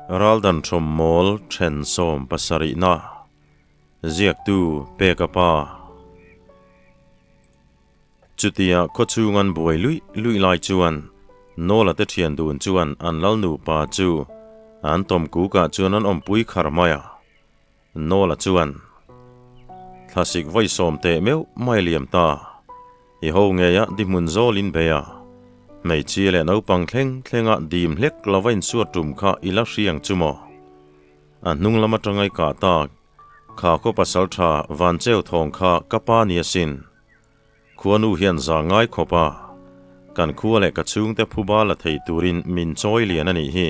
Raldan Thawmmawl then 77na ziaktu Peka pa. Chutia khawchhung an buai luih luih lai chuan Nawla te thian dun chuan an lal nupa chu an tawm kukah chuan an awmpui khar mai a. Nawla chuan, Thlasik vawi sawm teh meuh mai liam ta. I ho ngeia di hmun zawl in bei a. Hmeichhia leh naupang thleng thlenga dim hlek lova insuat tum kha i la hriang chu maw? A hnung lam atanga i kah tak, kha khaw pasal tha van cheu thawng kha ka pa ni asin. Khuanu hian za ngai khawp a, kan khua leh ka chhungte phuba la thei turin min chawi lian a nih hi.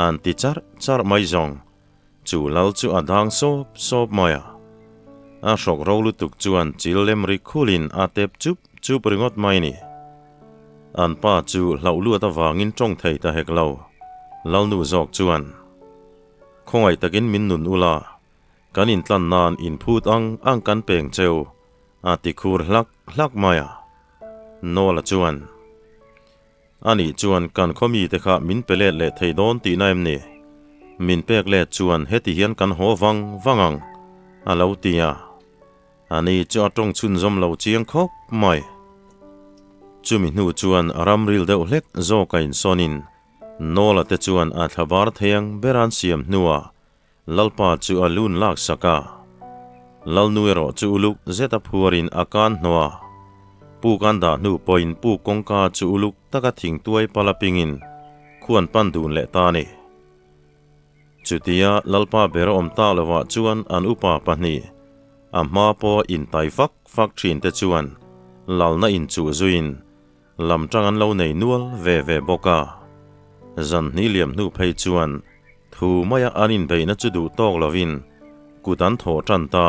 An ti charh charh mai zawng. Chu lal chu a dang sawp sawp mai a. A hrawk ro lutuk chuan chil lem ri khulin a tep chup chup ringawt mai ni. An pa chu hlauh luat avangin tawng thei ta hek lo. Lalnu zawk chuan, Khawngaih takin min nun ula, kan intlan nan inphut ang ang kan peng cheu, a ti khur hlak hlak mai a. Nawla chuan, Anih chuan kan khaw mite kha min pe let leh thei dawn tihna em ni? Min pek let chuan heti hian kan haw vang vang ang, a lo ti a. Ani chu a tawng chhunzawm lo chiang khawp mai. Chumi hnu chuan ramril deuh hlek zawk a insawnin Nawla te chuan a thlabar thei ang ber an siam hnuah Lalpa chu a lun lak sak a. Lalnu erawh chu uluk zet a phuarin a kan hnawh a. Puk an dah hnu pawhin puk kawngka chu uluk taka thing tuai pala pingin khuan pan dun leh ta a ni. Chutia Lalpa ber a awm tak lovah chuan an upa pahnih, a hma pawha intai fak fak thin te chuan lalna inchuh zuiin Lam tang an lo nei nual ve ve bawk a, zan hnih liam hnu phei chuan thu maia an inbeihna chu duh tawk lovin kut an thawh tan ta.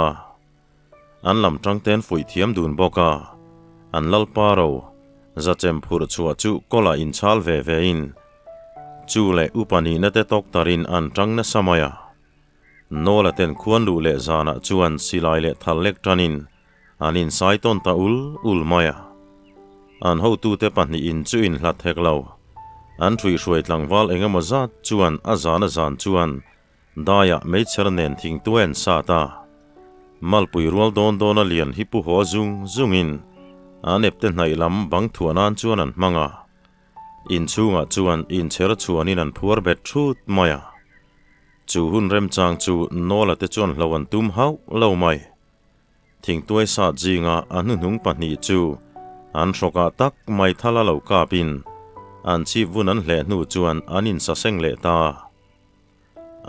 An lam tang ten fuih thiam dun bawk a, an lalpa ro zachem phurh chhuah chu kawlah inchhal ve vein chu leh upa nihna te tawk tarin an tang nasa mai a. Nawla ten khuan luh leh zanah chuan silai leh thal lek tanin An insai tawn ta ul ul mai a. An hotute pahnihin chu inhlat hek lo. An ṭhuihhruai tlangval eng emaw zat chuan a zan a zan chuan daiah meichher nen thingtuai an sat a. Malpui rual dawn dawn a lian hi pu haw zung zungin an epte hnaih lam bang thuah nan chuan an hmang a. Inchhungah chuan inchher chhuanin an phuar bet thut mai a. Chu hun remchang chu Nawla te chuan hlo an tum hauh lo mai. Thingtuai sat zinga a hnuhnung pahnih chu an hrawkah tak mai thal a lo kapin an chhip vun an hleh hnu chuan an insaseng leh ta.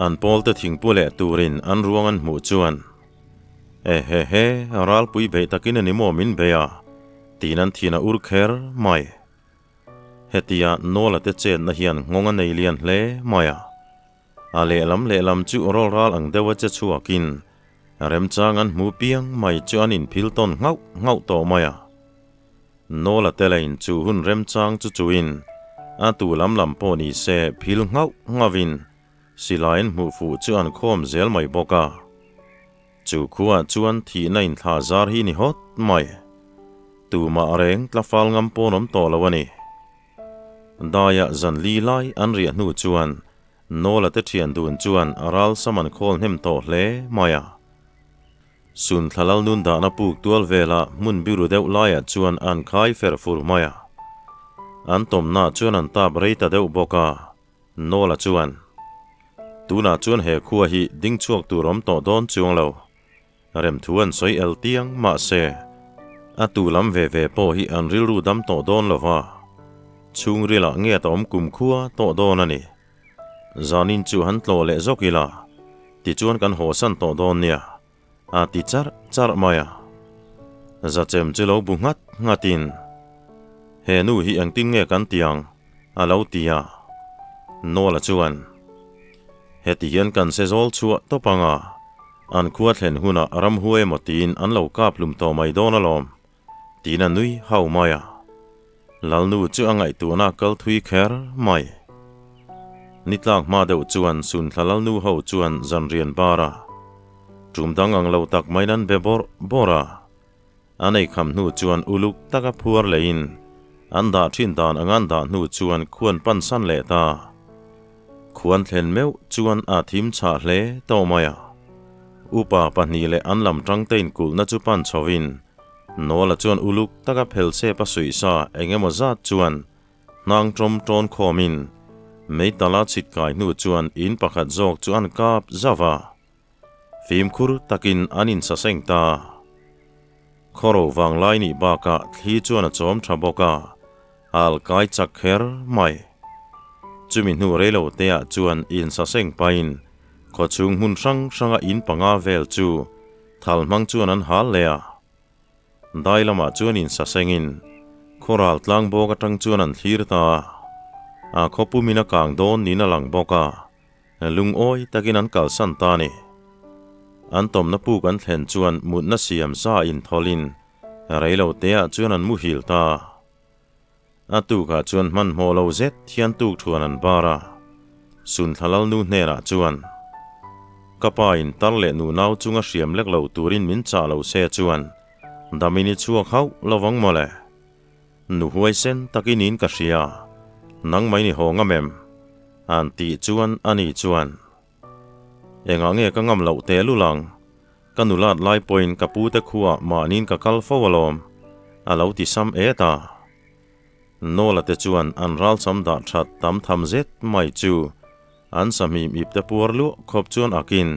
An pawlte thingpu leh turin an ruang an hmuh chuan, E he he, ralpui beih takin a ni maw min bei a? tiin an thin a ur kher mai. Hetia Nawla te chetna hian nghawng a nei lian hle mai a. A lehlam lehlam chu rawl ral ang deuha che chhuakin remchang an hmu piang mai chu an inphil tawn nghauh nghauh tawh mai a. Nawla te lain chu hun remchang chu chuin a tu lam lam pawh ni se phil nghauh nghauhin silai an hmuh fuh chu an khawm zel mai bawk a. Chu khuaah chuan thihna inthla zar hi ni hawt mai. Tumah reng tlafal ngam pawn awm tawh lo a ni. Daiah zan li lai an riah hnu chuan Nawla te thian dun chuan a ral sam an khawl hnem tawh hle mai a. Sun thla lal nun dahna puk tual vela hmun biru deuh laiah chuan an khai fer fur mai a. An tawmna chuan an tap rei ta deuh bawk a, Nawla chuan, Tunah chuan he khua hi ding chhuak tur awm tawh dawn chuang lo. Remthu an sawi el tiang mahse, a tu lam ve ve pawh hi an rilru dam tawh dawn lo va, chhungrilah nge ta awm kumkhua tawh dawn a ni. Zanin chu han tlawh leh zawk ila, tichuan kan hawsan tawh dawn nia, a ti charh charh mai a. Zachem chu lo bu nghat nghatin, He nu hi engtin nge kan ti ang? a lo ti a. Nawla chuan, Heti hian kan se zawl chhuah tawp ang a, an khua thlen hunah ramhuai emaw tiin an lo kap hlum tawh mai dawn alawm, tiin a nui hau mai a. Lalnu chu a ngaihtuahna a kal thui kher mai. Ni tlak hma deuh chuan Sunthla Lalnu ho chuan zanrian bar a, tum dang ang lo tak maiin an be bawrh bawrh a. An ei kham hnu chuan uluk taka phuar leiin an dah thin dan anga an dah hnu chuan khuan pan san leh ta. Khuan thlen meuh chuan a thim chhah hle tawh mai a. Upa pahnih leh an lam tangte inkulhna chu pan chhovin Nawla chuan uluk taka phel sep a suih sa eng emaw zat chuan hnang tawm tawn khawmin meitala chhit kai hnu chuan in pakhat zawk chu an kap zauh a. Fimkhur takin an insaseng ta. Khawro vanglai nih bakah thli chuan a chawm tha bawk a, a alkai chak kher mai. Chumi hnu reilo teah chuan insaseng pahin khawchhung hmun hrang hranga in panga vel chu thal hmang chuan an hal leh a. Dai lamah chuan insasengin khawral tlang bawk atang chuan an thlir ta a, a khawpumin a kang dawn niin a lang bawk a. Lungawi takin an kalsan ta a ni. An tawmna puk an thlen chuan mutna siam za inthawlin reilo teah chuan an muhil ta. A tukah chuan hmanhmawh lo zet hian tukthuan an bar a, Sunthlalalnu hnenah chuan, Ka pa in tar leh nunau chunga hriam lek lo turin min chah lo se chuan damin i chhuak hauh lovang mawle. Nu huaisen takin in ka hria, nang mai ni haw ngam em? An tih chuan ani chuan, Engah nge ka ngam loh teh lul ang? Ka nulat lai pawhin ka pute khuaah mahniin ka kal fo alawm, a lo ti sam et a. Nawla te chuan an ralcham dah that tam tham zet mai chu an sahmim ip te puar luah khawp chuan akin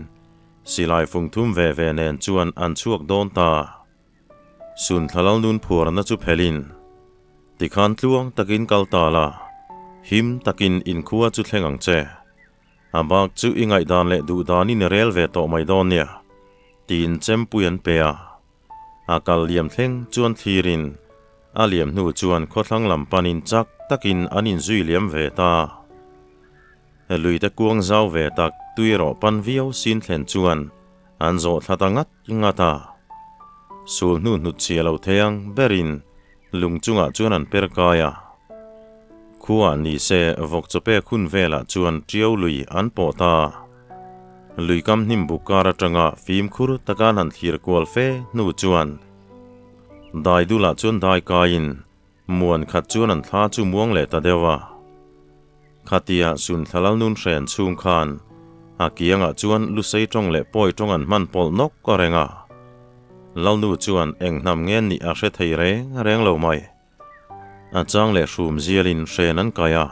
silai fung thum ve ve nen chuan an chhuak dawn ta. Sun thlalal nun phuarna chu phelin, Tikhan tluang takin kal ta la, him takin inkhua chu thleng ang che. A bak chu i ngaihdan leh duhdanin i rel ve tawh mai dawn nia, tiin chempui an pe a. A kal liam thleng chuan thlirin, a liam hnu chuan khawthlang lam panin chak takin an inzui liam ve ta. Luite kuang zau ve tak tui erawh pan viau sin thlen chuan an zawh thla ta ngat ngat a. Sul hnu hnut chhia lo thei ang berin lung chungah chuan an per kai a. Khuaah ni se vawk chawpek hun velah chuan ṭiau lui an pawh ta. Lui kam hnim buk kar aṭanga fimkhur taka an han thlir kual fe hnu chuan dai dulah chuan dai kaiin Muan khat chuan an thla chu muang leh ta deuh a. Khatia Sunthalal nun hren chhung khan a kiangah chuan Lusei tawng leh Pawi tawng an hman pawlh nawk a reng a. Lalnu chuan eng hnam nge nih a hre thei reng reng lo mai. A chang leh hrum zialin hren an kai a,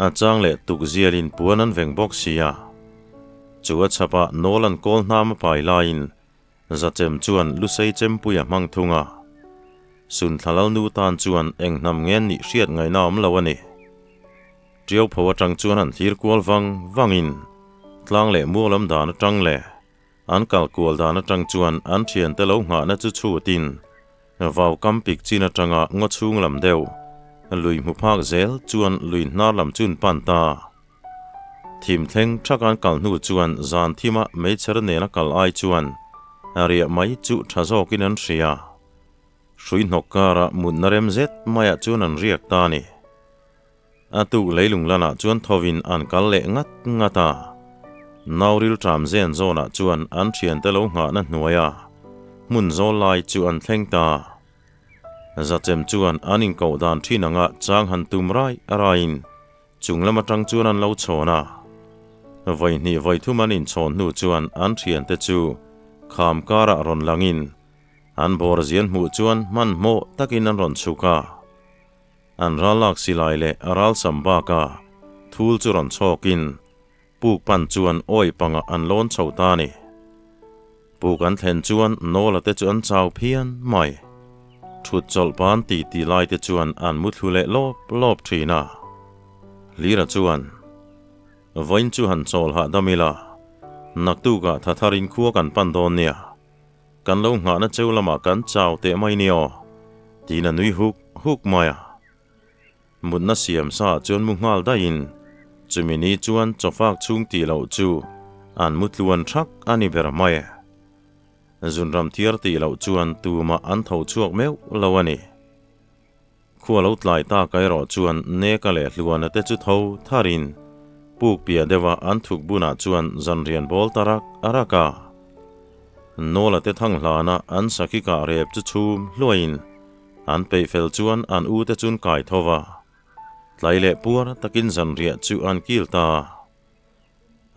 a chang leh tuk zialin puan an veng bawk si a. Chu a chhapah nawl an kawl hnam a pai laiin Zachem chuan Lusei chempui a hmang thung a. Sunthalal nu tan chuan eng hnam ngen nih hriat ngaihna awm lo a ni. Ṭiaupho aṭang chuan an thlir kual vang vangin tlang leh mual awm dan aṭang leh an kal kual dan aṭang chuan an ṭhiante lo nghahna chu chhutin vau kam pik chin aṭanga ngaw chhung lam deuh lui hmu phak zel chuan lui hnar lam chu an pan ta. Thim thleng thak an kal hnu chuan zan thima meichher nena kal ai chuan riah mai chu tha zawkin an hria. Hrui hnawk kara mutna rem zet maiah chuan an riak ta a ni. A tuk leilung lanah chuan thovin an kal leh ngat ngat a. Nauril tram zen zawnah chuan an thiante lo nghahna hnuaia hmun zawl lai chu an thleng ta. Zachem chuan an inkoh dan thin anga chang han tum rai raiin Chung lam atang chuan an lo chhawn a, vawi hnih vawi thum an inchhawn hnu chuan an thiante chu kham karah rawn langin an bawr zian hmuh chuan hmanhmawh takin an rawn chhuk a. An ral lak silai leh a ral sam baka thul chu rawn chhawkin puk pan chuan awi pangah an lawn chho ta a ni. Puk an thlen chuan Nawla te chu an chau phian mai. Thut chawlh pan ti ti lai te chuan an mu thlu leh lawp lawp thin a. Hlira chuan, Vawiin chu han chawl hahdam ila, naktukah thatharin khua kan pan dawn nia. Kan lo nghahna cheu lamah kan chau teh mai nia aw, tiin a nui huk huk mai a. Mutna siam sa ah chuan mu nghal daihin chumi ni chuan chawfak chhung tih loh chu an mu tluan thak a ni ber mai e. Zunram thiar tih loh chuan tumah an tho chhuak meuh lo a ni. Khua lo tlai tak erawh chuan Neka leh Hluana te chu tho tharin puk piah deuha an thuk bunah chuan zanrian bawl ta rak a rak a. Nawla te thang hlana an sakhi kah rep chu chhum hluaiin An peih fel chuan an u te chun kai tho va, tlai leh puar takin zanriah chu an kil ta.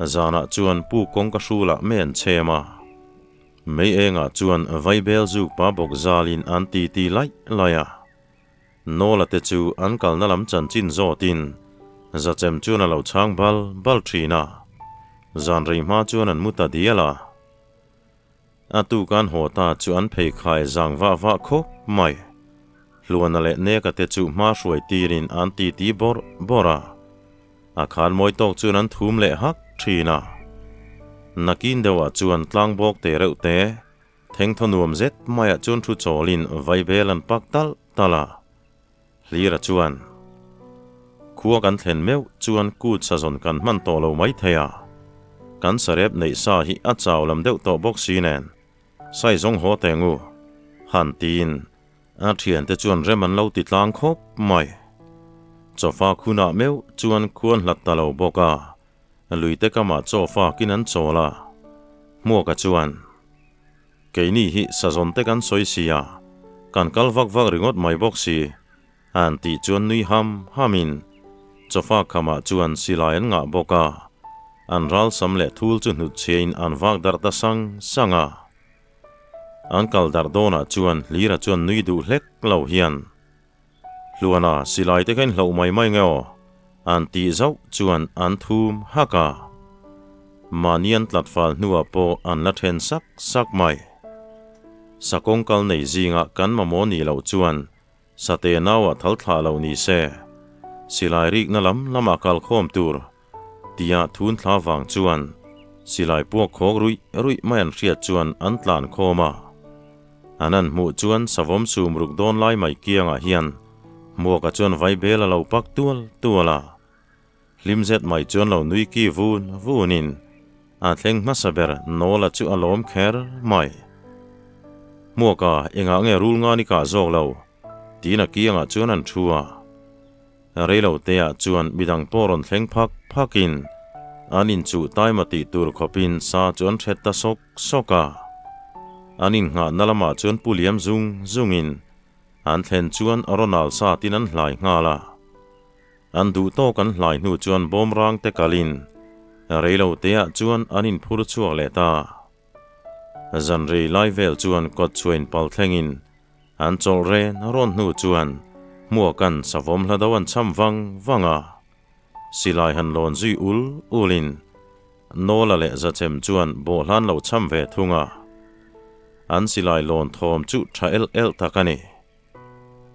Zanah chuan pu kawngka hrulah mei an chhem a. Mei engah chuan vaibel zuk pa bawk zalin an titi laih laih a. Nawla te chu an kalna lam chanchin zawtin Zachem chuan a lo chhang bal bal thin a. Zan rei hma chuan an mu ta dial a. A tuk an haw ta chu an pheikhai zang vah vah khawp mai. Hluana leh Neka te chu hma hruai tirin an titi bawrh bawrh a. A khan mawi tawk chuan an thum leh hak thin a. Nakin deuhah chuan tlangbawk te reuh te, thengthaw nuam zet maiah chuan thu chawlin vaibel an pak talh talh a. Hlira chuan, Khua kan thlen meuh chuan kut sazawn kan hman tawh lo mai thei a, kan sarep neih sa hi a chau lam deuh tawh bawk si nen, sai zawng haw teh ngu, han tiin a thiante chuan rem an lo ti tlang khawp mai. Chawfa khunah meuh chuan khuan hlat ta lo bawk a, luite kamah chawfa kin an chawl a, Hmuaka chuan, Keini hi sazawn te kan sawi si a, kan kal vak vak ringawt mai bawk si, an tih chuan nui ham hamin chawfa khamah chuan silai an ngah bawk a, an ralsam leh thul chu hnutchhiain an vak darh ta sang sang a. An kal darh dawnah chuan Hlira chuan nui duh hlek lo hian, Hluana silai te kha in hloh mai mai nge aw? An tih zauh chuan an thum hak a. Mahni an tlat fal hnuah pawh an la then sak sak mai. Sakawng kal nei zingah kan mamawh nih loh chuan sate nauah thal thlah lo ni se, silai rikna lam lamah kal khawm tur tia thun thla vang chuan silai puak khawk ruih ruih mai an hriat chuan an tlan khawm a. An an hmuh chuan savawm sum ruk dawn lai mai kiangah hian Hmuaka chuan vaibel a lo pak tual tual a. Hlim zet mai chuan lo nui ki vun vunin a thleng hmasa ber Nawla chu a lawm kher mai. Hmuaka engah nge rul ngan i kah zawk lo? tiin a kiangah chuan an thu a. Reilo teah chuan midang pawh rawn thleng phak phakin an inchuh taima tih tur khawpin sa chu an hret ta sawk sawk a. An innghahna lamah chuan pu liam zung zungin an thlen chuan Ronald sa tin an hlai nghal a. An duh tawk an hlai hnu chuan bawmrang te kalin reilo teah chuan an inphur chhuak leh ta. Zan rei lai vel chuan kawt chhuain pal thlengin an chawlh ren rawn hnu chuan hmuakan savawm hla do an cham vang vang a. Silai han lawn zui ul ulin Nawla leh Zachem chuan bawhhlan lo cham ve thung a. An silai lawn thawm chu tha el el tak a ni.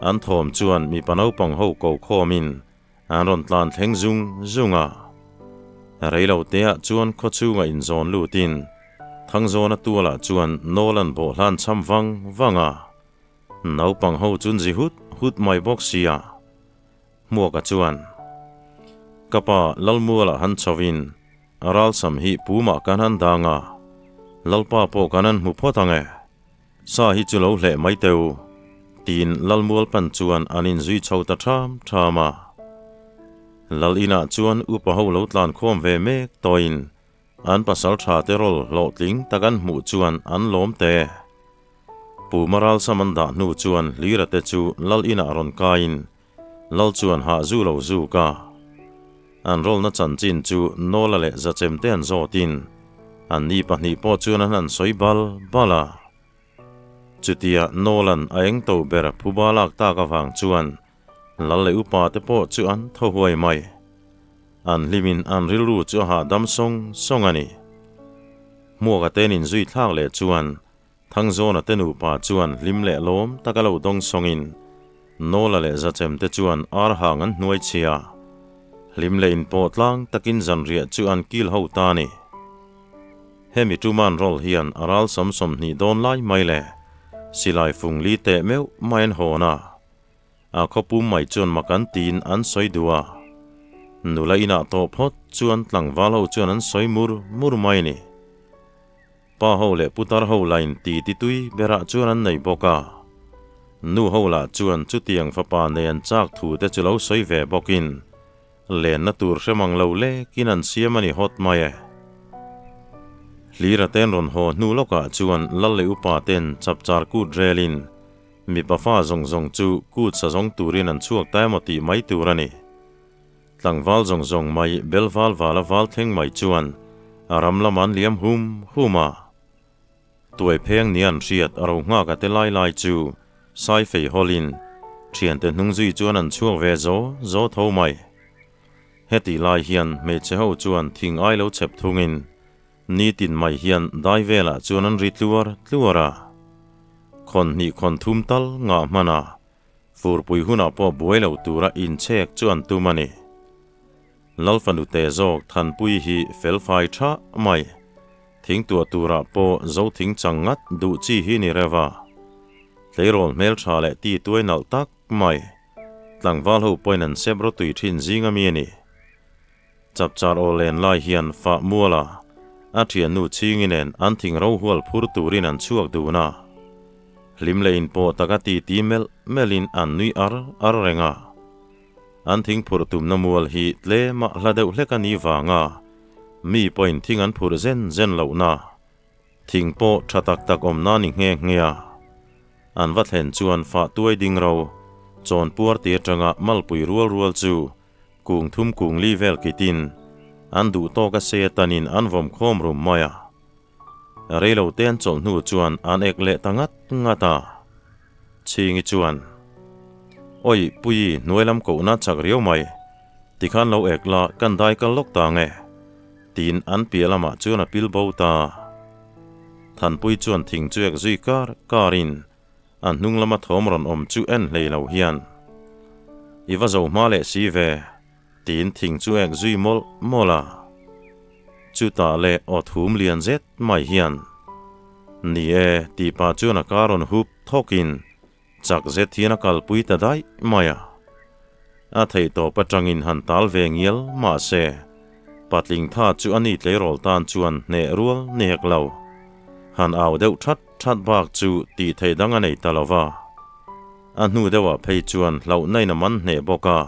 An thawm chuan mipa naupang ho ko khawmin An rawn tlan thleng zung zung a, reilo teah chuan khaw chhungah inzawn lutin Thangzawna tualah chuan nawl an bawh hlan cham vang vang a, naupang ho chu zi hut hut mai bawk sia. Hmuaka chuan, Ka pa Lalmualah han chhovin ralsam hi pumah kan han dang a, Lalpa pawh kan han hmu phawt ang e. Sa hi chu lo hleh mai teu, tiin Lalmual pan chuan an inzui chho ta ṭham ṭham a. Lal inah chuan upa ho lo tlan khawm ve mek tawhin an pasal ṭha te rawl hlawhtling tak an hmuh chuan an lawm te. Pu Maralsam an dah hnu chuan Hlira te chu Lal inah rawn kaiin Lal chuan hah zu lo zuk a. An rawlna chanchin chu Nawla leh Zachem te an zawtin anni pahnih pawh chuan an han sawi bal bal a. Chutia Nawla'n a eng to ber phuba lak tak avang chuan Lal leh upa te pawh chu an thaw huai mai. An hlimin an rilru chu a hahdam sawng sawng a ni. Hmuaka ten inzui thlak leh chuan Thangzawna te nupa chuan hlim leh lawm taka lo dawng sawngin Nawla leh Zachem te chuan ar hang an hnuai chhia. Hlim leh inpawh tlang takin zanriah chu an kil ho ta a ni. Hemi Tuman rawl hian a ral sam 20 dawn lai mai leh silai fung li teh meuh mai an hawn a. A khawpum mai chuan mak an tiin an sawi duh a. Nula inah tawh phawt chuan tlangval ho chuan an sawi mur mur mai a ni. Pa ho leh putar ho lain ti ti tui berah chuan an nei bawk a. Nu ho lah chuan chutiang fapa nei an chak thu te chu lo sawi ve bawkin lenna tur hre mang lo lekin an siam a ni hawt mai e. Hlira ten rawn haw hnu lawkah chuan lal leh upa ten chapchar kut relin mipa fa zawng zawng chu kut sa zawng turin an chhuak ta emaw tih mai tur a ni. Tlangval zawng zawng mai bel val vala val thleng mai chuan. A ram lam an liam hum hum a. Tuai pheng ni an hriat a ro nghak a te lai lai chu sai fei hawlin thiante hnung zui chuan an chhuak ve zaw zaw tho mai. Heti lai hian hmeichhe ho chuan thing ai lo chhep thungin nitin mai hian dai velah chuan an ri tluar tluar a. Khawn hnih khawn thum tal ngah hman a, furpui hunah pawh buai lo tura inchhek chu an tum a ni. Lalfanu te zawk Thanpui hi felfai tha mai. Thing tuah turah pawh zo thing chang ngat duh chi hi ni reuh a. Tleirawl hmeltha leh ti tuai nalh tak mai. Tlangval ho pawhin an sep rawtui thin zing ami a ni. Chapchar aw len lai hian fah mual a, a thiannu chhingi nen an thing ro hual phur turin an chhuak dun a. Hlim leh inpawh taka ti ti melh melhin an nui ar ar reng a. An thing phurh tumna mual hi tlem a hla deuh hlek a ni vanga mi pawhin thing an phurh zen zen lohna thing pawh tha tak tak awmna ni nghe nghe a. An va thlen chuan fah tuai ding ro chawn puar ti atanga malpui rual rual chu kung thum kung li vel kitin an duh tawk a sei atanin an vawm khawm rum mai a. Reilo te an chawlh hnu chuan an ek leh ta ngat ngat a. Chhingi chuan, Awi, Puii, hnuai lam kohna chak riau mai. Tikhan lo ek la, kan dai kal lawk ta nge? Tiin an piah lamah chuan a pil bo ta. Thanpui chuan thing chu ek zui kar karin a hnung lama thawm rawn awm chu en hlei lo hian, I va zo hma leh si ve. Tiin thing chu ek zui mawlh mawlh a. Chutah leh aw thum lian zet mai hian, Ni e, tih pah chuan a kar rawn hup thawkin chak zet hian a kalpui ta daih mai a. A theihtawp atangin han tal ve ngial mah se, patling tha chu a ni tleirawl tan chuan hneh rual ni hek lo. Han au deuh that that bak chu tih theih dang a nei ta lo va. A hnu deuhah phei chuan hlauhna in a man hneh bawk a.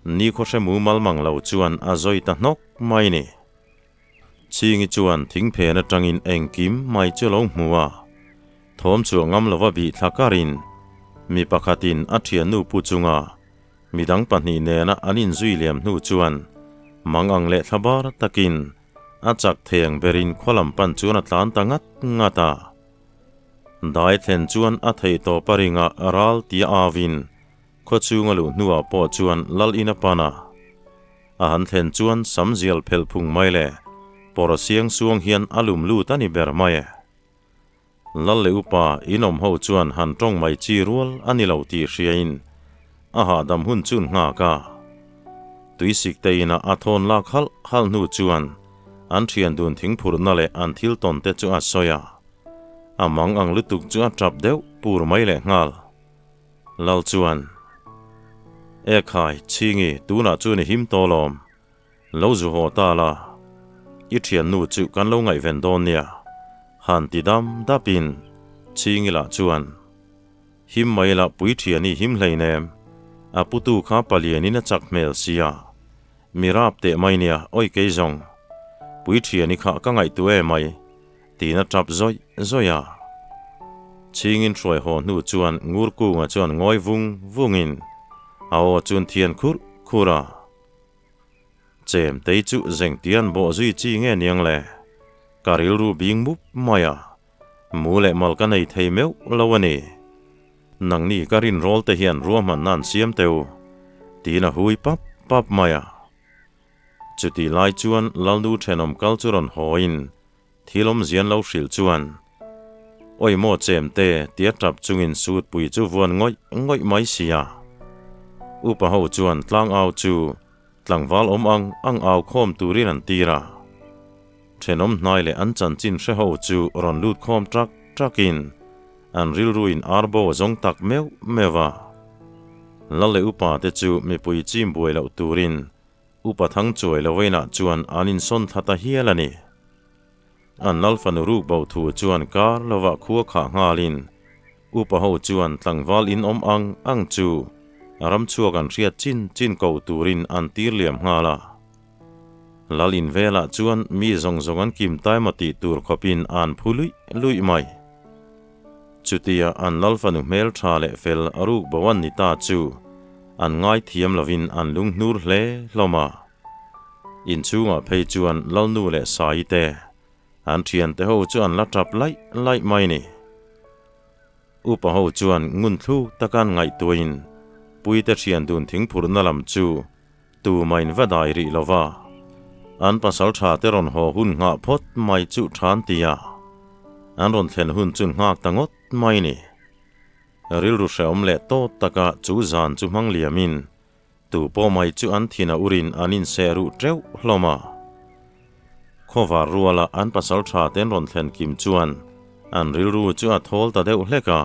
Ni khaw hre mumal mang lo chuan a zawi ta hnawk mai ni. Chhingi chuan thingphen atangin engkim mai chu lo hmu a, thawm chhuah ngam lova bih thla karin mi pakhatin a thiannu pu chunga midang pahnih nena an inzui liam hnu chuan mang ang leh thla bar takin a chak thei ang berin khaw lam pan chuan a tlan ta ngat ngat a. Dai thlen chuan a theih tawp a ringa ral tia avin Khaw chhunga luh hnuah pawh chuan Lal in a pan a, a han thlen chuan sam zial phelh phung mai leh pawr siang suang hian a lum lut a ni ber mai e. Lal leh upa inawm ho chuan han tawng mai chi rual a ni lo tih hriain a hahdam hun chun nghak a. Tuisik te inah a thawn lak halh halh hnu chuan an thian dun thingphurhna leh an thil tawn te chu a sawi a, a mang ang lutuk chu a tap deuh pur mai leh nghal. Lal chuan, E khai, Chhingi, tunah chuan i him tawh lawm. Lo zu haw ta la, i thiannu chu kan lo ngaihven dawn nia, han ti dam dapin Chhingi lah chuan, Him mai la pui thiani him hleinem, a putu kha palianin a chak hmel sia, mi rap teh mai nia, awi kei zawng, pui thiani kha ka ngaihtuah e mai. Tiin a tap zawih zawih a. Chhingin hruai haw hnu chuan ngur kunga chuan ngawi vung vungin a aw chuan thian khurh khurh a. Chem tei chu zengtian bawh zui chi nge niang le? Ka rilru bing mup mai a, mu leh mal ka nei thei meuh lo a ni. Nangni ka rinrawl te hian ruahmanna an siam teu, tiin a hui pap pap mai a. Chutih lai chuan Lalnu thenawm kal chu rawn hawiin thil awmzian lo hrilh chuan, Awi maw chemte tia tap chungin sutpui chu vuan ngawih ngawih mai sia. Upa ho chuan tlang au chu tlangval awm ang ang au khawm turin an tir a. Thenawm hnai leh an chanchin hre ho chu rawn lut khawm trak trakin an rilruin arbo a zawng tak meuh meuh a. Lal leh upa te chu mipui chim buai loh turin Upa thang chuai lo inah chuan an insawn thla ta hial a ni. An lal fanu ruk bo thu chuan kar lovah khua khah nghalin upa ho chuan tlangval in awm ang ang chu ram chhuak an hriat chin chin ko turin an tir liam nghal a. Lal in velah chuan mi zawng zawng an kim tai maw tih tur khawpin an phu luih luih mai. Chutia an lal fanu hmel tha leh fel ruk bo an ni ta chu an ngaithiam lovin an lunghnur hle hlawm a. Inchhungah phei chuan Lalnu leh Saii te an thiante ho chu an la tap laih laih mai ni. Upa ho chuan ngun thluk taka an ngaihtuahin Puite thian dun thingphurhna lam chu Tumain va dai rih lo va, an pasal tha te rawn haw hun nghah phawt mai chu than ti a, an rawn thlen hun chu nghak ta ngawt mai ni. Rilru hrehawm leh tawt taka chu zan chu hmang liamin tu pawh mai chu an thin a urin an inseh ruh teuh hlawm a. Khawvar ruala an pasal tha te an rawn thlen kim chuan an rilru chu a thawl ta deuh hlek a.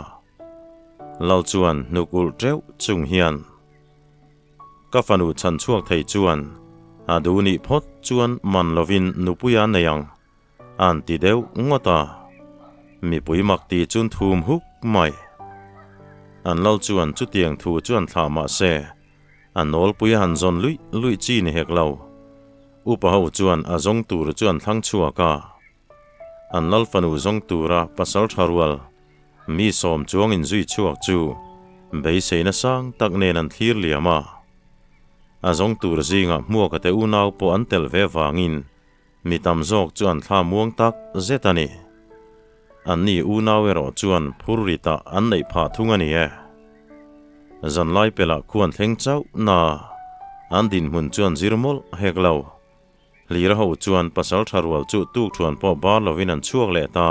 Lal chuan hnuk ulh teuh chung hian. Ka fanu chhan chhuak thei chuan a duh nih phawt chuan man lovin nupui a nei ang, a'n ti deuh ngawt a. Mipui mak ti chun thum huk mai. An lal chuan chutiang thu chu an thlah mah se, a nawlpui a han zawn luih luih chi ni hek lo. Upa ho chuan a zawng tur chu an thlang chhuak a. An lal fanu zawng tura pasal tha rual Mi sawm chuang inzui chhuak chu beiseina sang tak nen an thlir liam a. A zawng tur zingah hmuaka te unau pawh an tel ve vangin mi tam zawk chu an thla muang tak zet a ni. Anni unau erawh chuan phur ritah an neih phah thung a ni e. Zanlai pelah khuan thleng chauh na an dinhmun chuan zir mawlh hek lo. Hlira ho chuan pasal tha rual chu tukthuan pawh bar lovin an chhuak leh ta.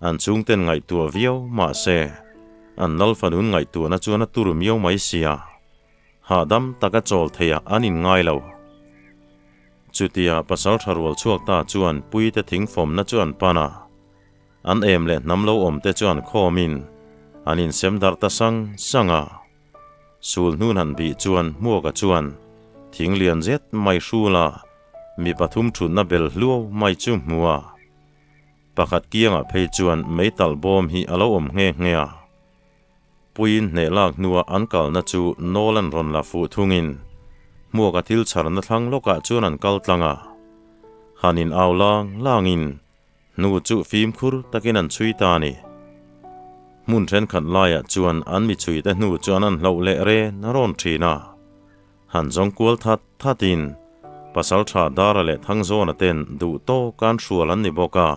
An chhungten ngaihtuah viau mah se, an lal fanun ngaihtuahna chuan a tur miau mai sia, hahdam taka chawl theiah an inngai lo. Chutia pasal tha rual chhuak ta chuan Puite thingfawmna chu an pan a, an em leh hnam lo awmte chu an khawmin an insem darh ta sang sang a. Sul hnun han bih chuan Hmuaka chuan thing lian zet mai hrula mi pathum thutna bel hluau mai chu hmu a. Pakhat kiangah phei chuan meitalh bawm hi a lo awm nghe nghe a. Puiin hneh lak hnua an kalna chu nawl an rawn la fuh thungin hmuaka thil chharna thlang lawkah chuan an kal tlang a. Han in au lang langin hnu chu fimkhur takin an chhui ta a ni. Hmun thenkhat laiah chuan an mi chhuite hnu chuan an hloh leh ren a rawn thin a. Han zawng kual that thatin pasal tha Dara leh Thangzawna ten duh tawk an hrual an ni bawk a.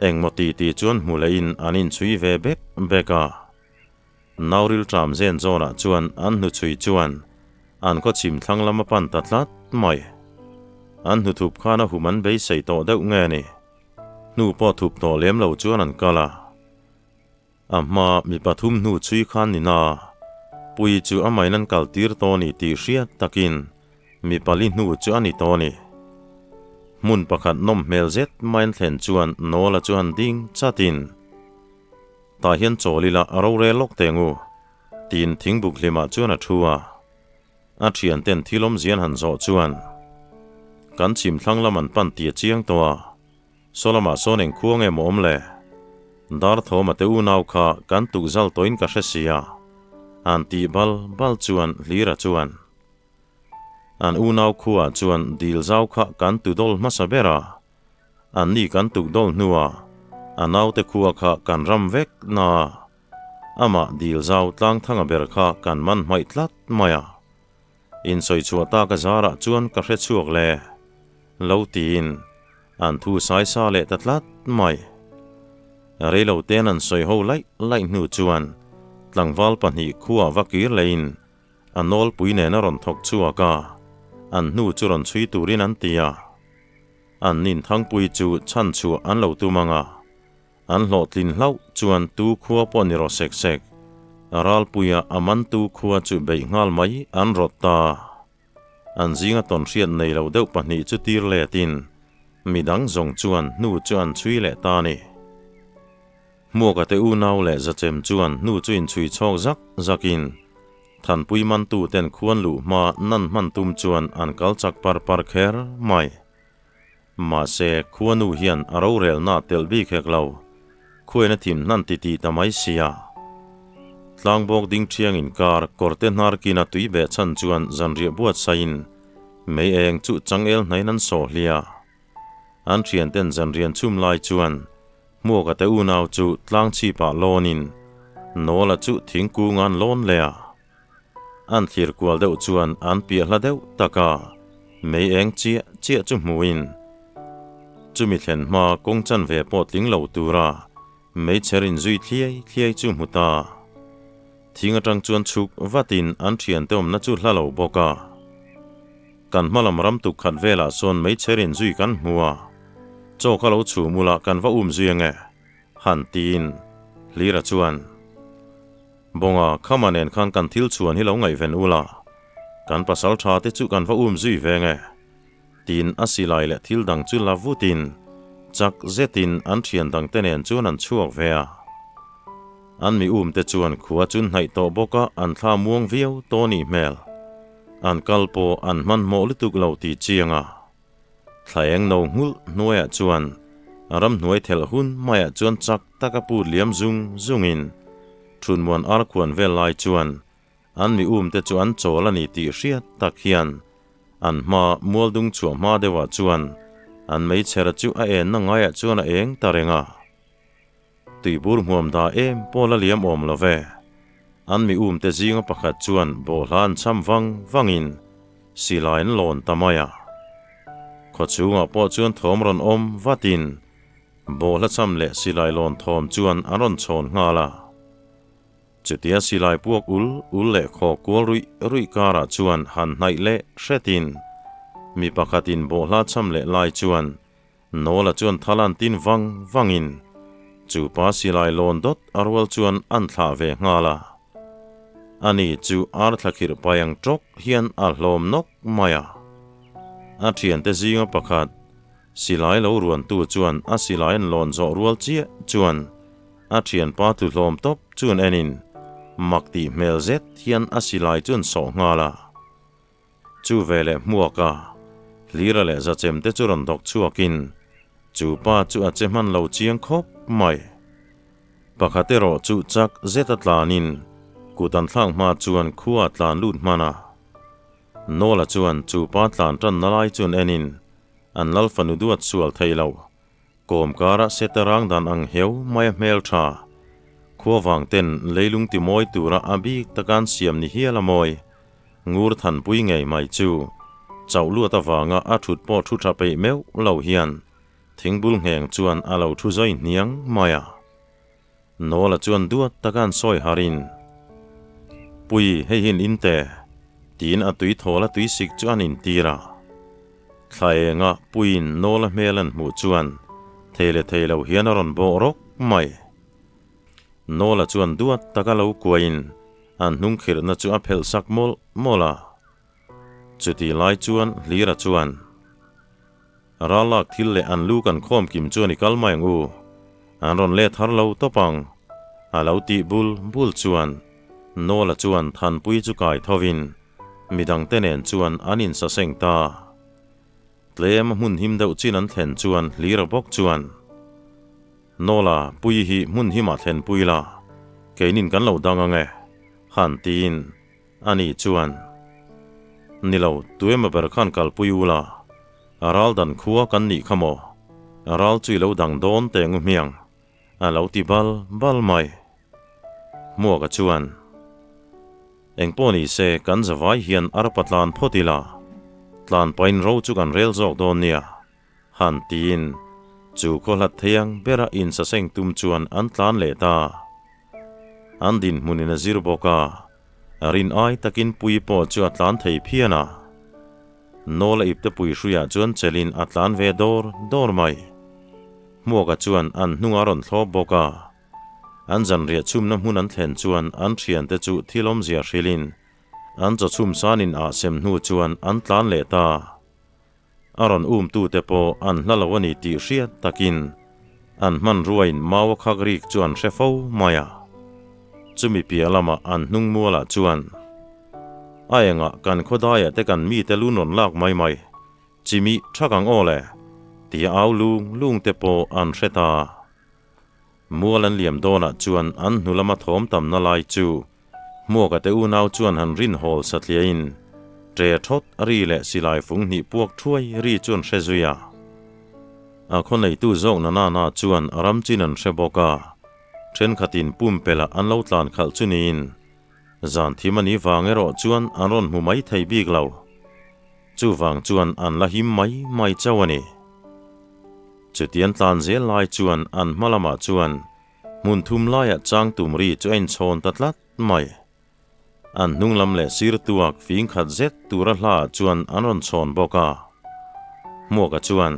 Engmaw ti ti chuan hmu lehin an inchhui ve bek bek a. Nauril tram zen zawnah chuan an hnuchhui chuan an khaw chhim thlang lam a pan ta tlat mai. An hnuthup khan a hum an beisei tawh deuh nge ni. Hnu pawh thup tawh lem lo chuan an kal a. A hma mi pathum hnu chhui khan ni na, Pui chu a main an kal tir tawh ni tih hriat takin mi pali hnu chu a ni tawh ni. Hmun pakhat nawm hmel zet mai an thlen chuan Nawla chu han ding chatin, Tah hian chawl ila a rorel lawk teh ngu, tiin thingbuk hlimah chuan a thu a. A thianten thil awmzia an han zawh chuan, Kan chhim thlang lam an pan tih a chiang tawh a. Saw lamah sawn eng khua nge maw awm le? Dar thawma te unau kha kan tuk zal tawhin ka hre sia, an tih bal bal chuan Hlira chuan, An unau khuaah chuan dil zau kha kan tu dawl hmasa ber a, anni kan tuk dawl hnuah a naute khua kha kan ram vek na a, amah dil zau tlang thanga ber kha kan man hmaih tlat mai a. Insawi chhuah tak a zarah chuan ka hre chhuak le, lo tiin an thu sai sa leh ta tlat mai. Reilo ten an sawi ho laih laih hnu chuan tlangval pahnih khuaah va kir leiin a nawlpui nen a rawn thawk chhuak a, an hnu chu rawn chhui turin an ti a. An nin thangpui chu chhan chhuah an lo tum ang a. An hlawhtlin hlauh chuan tu khua pawh ni rawh sek sek. Ralpuia a mantu khua chu beih nghal mai an rawt ta. An zinga tawn hriat nei lo deuh pahnih chu tir letin midang zawng chuan hnu chu an chhui leh ta a ni. Hmuaka te unau leh Zachem chuan hnu chu inchhui chhawk zak zakin Thanpui mantu ten khuan luh hma nan hman tum chuan an kal chak par par kher mai. Mahse, khuanu hian a rorelna telh bik hek lo. Khuain a thim hnan ti tih ta mai sia. Tlangbawk ding thiang inkar kawrte hnar kina tui beh chhan chuan zanriah buatsaiin mei eng chu changel hnaiin an sawh hlia. An thianten zanrian chhum lai chuan Hmuaka te unau chu tlang chhipah lawnin Nawla chu thingkung an lawn leh a. An thlir kual deuh chuan an piah hla deuh tak a. Mei eng chiah chiah chu hmuin chumi thlen hma kawng chanve pawh tling lo tura meichher inzui thliai thliai chu hmu ta. Thing atang chuan chhuk vatin an thiante awmna chu hla lo bawk a. Kan hmalam ram tuk khat velah sawn meichher inzui kan hmu a, chaw kha lo chhum ula kan va um zui ange, han tiin Hlira chuan, Bawnga, khama nen khan kan thil chhuan hi lo ngaihven ula, kan pasal tha te chu kan va um zui ve nge, tiin a silai leh thil dang chu la vutin chak zetin an thian dang te nen chuan an chhuak ve a. An mi um te chuan khua chu hnaih tawh bawk a, an thla muang viau tawh nih hmel. An kal pawh an hmanhmawh lutuk lo tih chiang a. Thla eng no nghulh hnuaiah chuan ramhnuai thelh hun maiah chuan chak taka put liam zung zungin Thunmuan arkhuan vel lai chuan an mi umte chu an chawl a ni tih hriat tak hian an hma mualdung chhuah hma deuhah chuan an meichher chu a enna ngaiah chuan a eng ta reng a. Tuibur hmuam dah em pawh la liam awm lo ve. An mi umte zinga pakhat chuan bawhhla an cham vang vangin silai an lawn ta mai a. Khawchhungah pawh chuan thawm rawn awm vatin bawhhla cham leh silai lawn thawm chuan an rawn chhawn nghal a. Chutia silai puak ul ul leh khaw kual ruih ruih karah chuan han hnaih leh hretin mi pakhatin bawhhla cham leh lai chuan Nawla chuan thalan tin vang vangin chu pa silai lawn dawt a rual chuan an thlah ve nghal a. Ani chu ar thla khirh pai ang tawk hian a hlawm nawk mai a. A thiante zinga pakhat silai lo ruantu chuan a silai an lawn zawh rual chiah chuan a thianpa tlu hlawm tawp chuan enin mak tih hmel zet hian a silai chuan sawh nghal a. Chu veleh hmuak a, Hlira leh Zachem te chu rawn dawk chhuakin chu pa chu a che hman lo chiang khawp mai. Pakhat erawh chu chak zet a tlanin kut an thlak hma chuan khua a tlan lut hman a. Nawla chuan chu pa tlan tanna lai chuan enin an lal fanu duat sual thei lo. Kawm karah seta rang dan ang heu mai a hmel tha. Khua vang ten leilung ti mawi tura a bik taka an siam ni hial a mawi. Ngur thanpui ngei mai chu chauh luat avanga a thut pawh thu tha peih meuh lo hian thingbul ngheng chuan a lo thu zawi hniang mai a. Nawla chuan duat taka an sawi harin, Pui, hei hi an in te, tiin a tui thawl a tui sik chu an intir a. Thla enga Puiin Nawla hmel an hmuh chuan thei leh thei lo hian a rawn bawh rawk mai. Nawla chuan duat taka lo kuahin an hnung khirhna chu a phelh sak mawlh mawlh a. Chutih lai chuan Hlira chuan. Ralak thil leh an lu kan khawm kim chuan i kal mai ang u, an rawn let har lo tawp ang, a lo tih bul bul chuan Nawla chuan Thanpui chu kai thovin midangte nen chuan an insaseng ta. Tlem a hmun him deuh chin an thlen chuan Hlira bawk chuan, Nawla, Pui hi hmun himah thlen pui la, keinin kan lo dang ang e, han tiin Ani chuan, Ni lo, tuemaw ber khan kalpui u la, a ral dan khua kan nih kha maw? A ral chu i lo dang dawn teh ngu hmiang, a lo ti bal bal mai. Hmuaka chuan, Engpawh ni se, kan zavai hian arpa tlan phawt ila, tlan pain ro chu kan rel zawk dawn nia, han tiin chu khaw hlat thei ang bera insaseng tum chuan an tlan leh ta. An dinhmunin a zir bawk a, a rin ai takin pui pawh chu a tlan thei phian a. Nawla ipte pui hruiah chuan chelin a tlan ve dawr dawr mai. Hmuaka chuan an hnungah a rawn thlawp bawk a. An zanriah chhumna hmun an thlen chuan an thiante chu thil awmzia hrilhin an chaw chhum sanin ah sem hnu chuan an tlan leh ta. A rawn umtute pawh an hla lo a ni tih hriat takin an hmanruain mau a khak rik chu an hre fo mai a. Chumi piah lamah an hnung mualah chuan a engah kan khawdaiah te kan mite lu rawn lak mai mai chimih thak ang aw le tia au lung lung te pawh an hre ta. Mual an liam dawnah chuan an hnu lama thawm tamna lai chu Hmuaka te unau chuan han rin hawl satliahin ṭe thawt ri leh silai fung hnih puak ṭhuai ri chu an hre zui a. A khaw neitu zawk na na na chuan a ram chin an hre bawk a, ṭhenkhatin pumpelh ah an lo tlan khalh chu niin zan thim a nih vang erawh chuan an rawn hmu mai thei bik lo. Chuvang chuan an la him mai mai chauh a ni. Chutian tlan zel lai chuan an hma lamah chuan hmun thum laiah chang tum ri chu a inchhawn ta tlat mai. An hnung lam leh sir tuak fing khat zet tura hlaah chuan an rawn chhawn bawk a. Hmuaka chuan,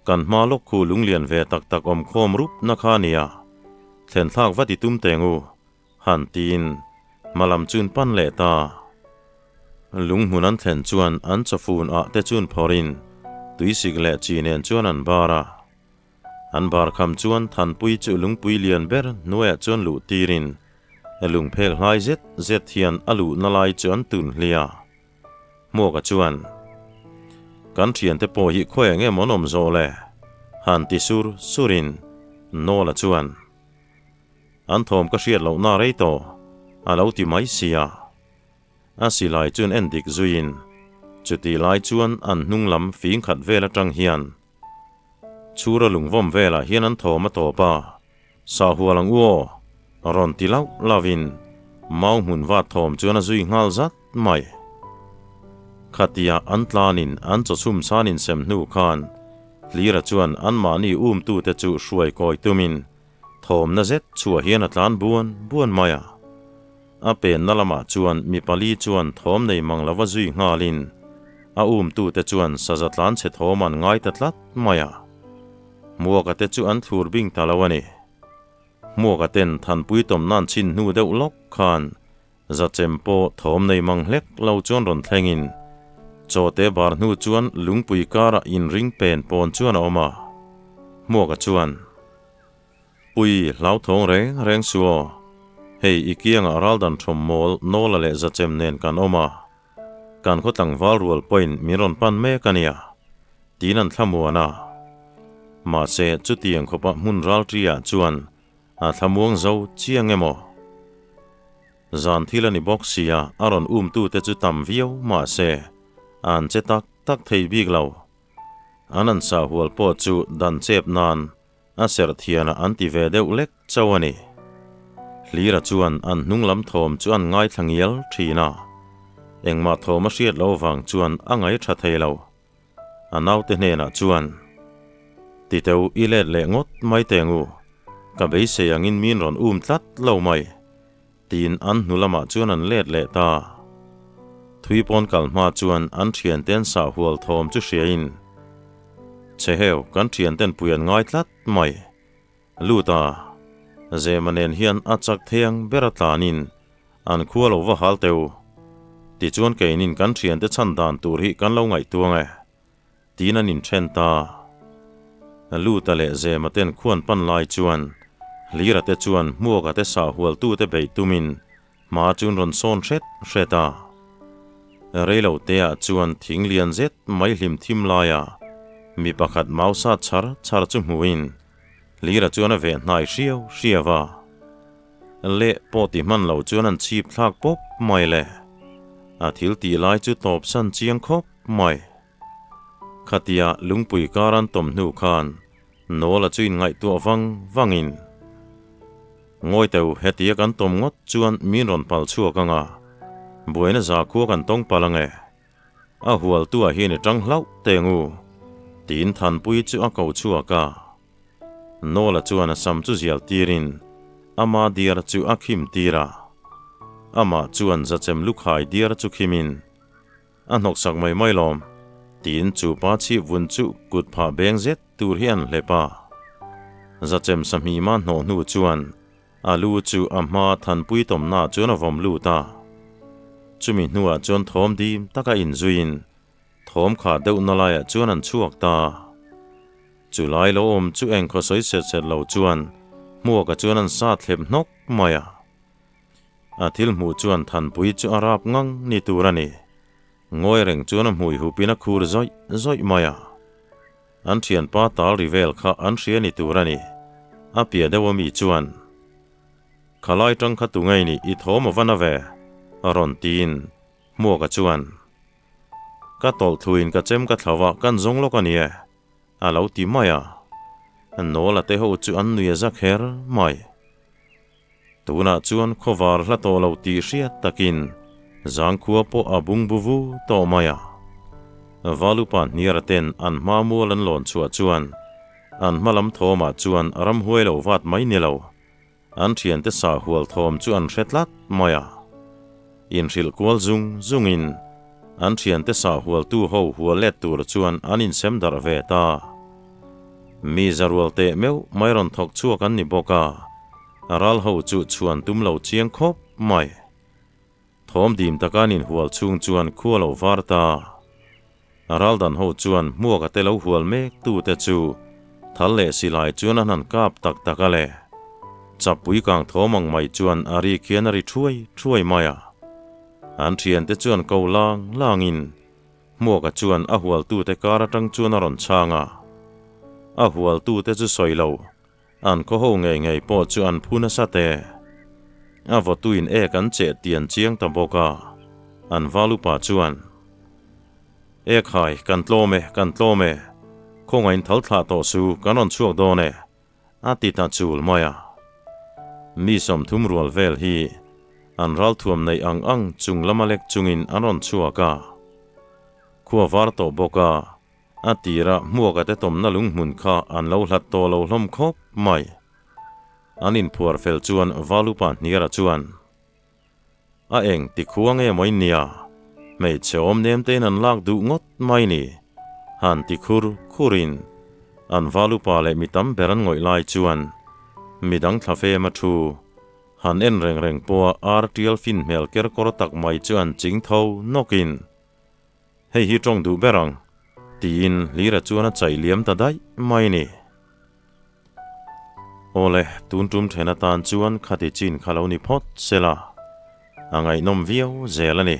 Kan hma lawk khu lunglian ve tak tak awm khawm rup na kha a nia, thlen thlak va ti tum teng u, han tiin hma lam chun pan leh ta. Lunghmun an thlen chuan an chawfun ah te chun phawrhin tuisik leh chi nen chuan an bar a. An bar kham chuan Thanpui chu lungpui lian ber hnuaiah chuan luh tirin lungphek hlai zet zet hian a luhna lai chu an tun hlia. Hmuaka chuan, Kan thiante pawh hi khawi eng emaw an awm zawh le? han ti sur surin Nawla chuan, An thawm ka hriat lohna rei tawh, a lo ti mai sia. A silai chuan en dik zuiin, chutih lai chuan an hnung lam fing khat vel atang hian Chhura lungvawm velah hian an thawm a tawp a, Sahhual ang u aw, rawn ti lauh lauhin mau hmun vat thawm chuan a zui nghal zat mai. Khatia an tlanin an chawchhum chhan insem hnu khan Hlira chuan anmahni umtute chu hruai kawi tumin Thawmna zet chhuah hian a tlan buan buan mai a. A penna lamah chuan mi pali chuan thawm nei mang lova zui nghalin a umtute chuan saza tlan chhe thawm an ngai ta tlat mai a. Hmuaka te chu an thlur bing ta lo a ni. Hmuaka ten Thanpui tawmna'n chhin hnu deuh lawk khan Zachem pawh thawm nei mang hlek lo chuan rawn thlengin chawte bar hnu chuan lungpui karah inring pen pawn chuan a awm a. Hmuaka chuan. Pui, hlauthawng reng reng su aw. Hei, i kiangah raldan thawm mawl Nawla leh Zachem nen kan awm a. Kan khaw tlangval rual pawhin min rawn pan mek a nia, tiin an thlamuan a. Mahse, chutiang khawpa hmun ralṭiah chuan a thlamuang zo chiang emaw? Zan thil a ni bawk sia, a rawn umtute chu tam viau mahse, an che tak tak thei bik lo. An an sahhual pawh chu dan chep nan A serh thianah an ti ve deuh lek chauh a ni. Hlira chuan an hnung lam thawm chu an ngaithla ngial thin a, engmah thawm a hriat loh vang chuan a ngaih tha thei lo. A naute hnenah chuan, Titeu i let leh ngawt mai teng u, ka beisei angin min rawn um tlat lo mai, tiin an hnu lamah chuan an let leh ta. Thui pawn kal hma chuan an thiante an sahhual thawm chu hriain, Che heu, kan thianten pui an ngai tlat mai. Lut a, Zema nen hian a chak theiang ber a tlanin an khua lo va hal teu. Tichuan keinin kan thiante chhan dan tur hi kan lo ngaihtuang e. Tiin an inthen ta. Luta leh Zema ten khuan pan lai chuan Hlira te chuan Hmuaka te sahhualtute beih tumin hma chuan rawn sawn hret hret a. Reilo teah chuan thing lian zet mai hlim thim laia mi pakhat mau sat chhar chhar chu hmuhin Hlira chuan a veh hnai hriau hriau a. Leh pawh ti hman lo chuan an chhip thlak pawp mai le. A thil tih lai chu tawp san chiang khawp mai. Khatia lungpui kar an tawm hnu khan Nawla chu inngaihtuah vang vangin, Ngawi teu, hetia kan tawm ngawt chuan min rawn pal chhuak ang a, buaina zakhua kan tawng palh ang e. A hualtuah hian i tang hlauh teng u, tiin Thanpui chu a ko chhuak a. Nawla chuan a sam chu zial tirin ama diar chu a khim tir a. Amah chuan zachem lukhai diar chu khimin, A hnawksak mai mai lawm, tiin chu pa chhip vun chu kut phah beng zet tur hi an hlep a. Zachem sahmima hnawh hnu chuan a lu chu a hma thanpui tawmna chuan a vawm lut a. Chumi hnuah chuan thawm dim taka inzuiin thawm khah deuh na laiah chuan an chhuak ta. Chu lai lo awm chu engkhaw sawi set set lo chuan hmuaka chuan an sat thlep hnawk mai a. A thil hmuh chuan Thanpui chu a rap ngang ni tur a ni. Ngawi reng chuan a hmui hupin a khur zawih zawih mai a. An thianpa tal ri vel kha an hria ni tur a ni. A piah deuh ami chuan, Khalai tang kha tu ngei nih i thawm a va na ve? a rawn tiin Hmuaka chuan, Ka tawlh thuin ka chem ka thlau a, kan zawng lawk a ni e. A lo ti mai a. Nawla te ho chu an nui a za kher mai. Tunah chuan khawvar hla tawh lo tih hriat takin Zangkhua pawh a bungbu vu tawh mai a. Valupa hniara ten an hma mual an lawn chhuah chuan an hma lam thawmah chuan ramhuai lo vat mai ni lo, an thiante sah hual thawm chu an hre tlat mai a. Inhrilh kual zung zungin an thiante sah hualtu ho hual let tur chuan an insem darh ve ta. Mi zarual teh meuh mai rawn thawk chhuak an ni bawk a, ral ho chu chhuan tum lo chiang khawp mai. Thawm dim taka an inhual chhung chuan khua lo var ta. Raldan ho chuan hmuaka te lo hual mek tute chu thal leh silai chuan an han kap tak tak a le. Chapui kang thawm ang mai chuan a ri khian a ri thuai thuai mai a. An thiante chuan ko lang langin hmuaka chuan a hualtute kar atang chuan a rawn chhang a. A hualtute chu sawi lo An khaw ho ngei ngei pawh chu an phu nasa te. A vawtuin ek an cheh tian chiang ta bawk a, an val upa chuan, Ek hai, kan tlawm e, kan tlawm e, khawngain thal thlah tawh su, kan rawn chhuak dawn e, a ti ta chul mai a. Mi 30 rual vel hi an ralthuam neih ang ang chung lama lek chungin an rawn chhuak a. Khua var tawh bawk a, A tira hmuaka te tawmna lunghmun kha an lo hlat tawh lo hlawm khawp mai. An inphuar fel chuan Valupa Hniara chuan, A eng ti khua nge maw in nia, hmeichhe awm nem tein an lak duh ngawt mai ni, han ti khur khurin an Valupa leh mi tam ber an ngawih lai chuan midang thla fem a thu han en reng reng pawha ar tial fin hmel ker kawr tak mai chu an ching tho nawkin, Hei hi tawng duh ber ang, tiin Hlira chuan a chaih liam ta daih mai ni. Awle, tun tum then atan chuan khati chin kha lo ni phawt se la, a ngaihnawm viau zel a ni.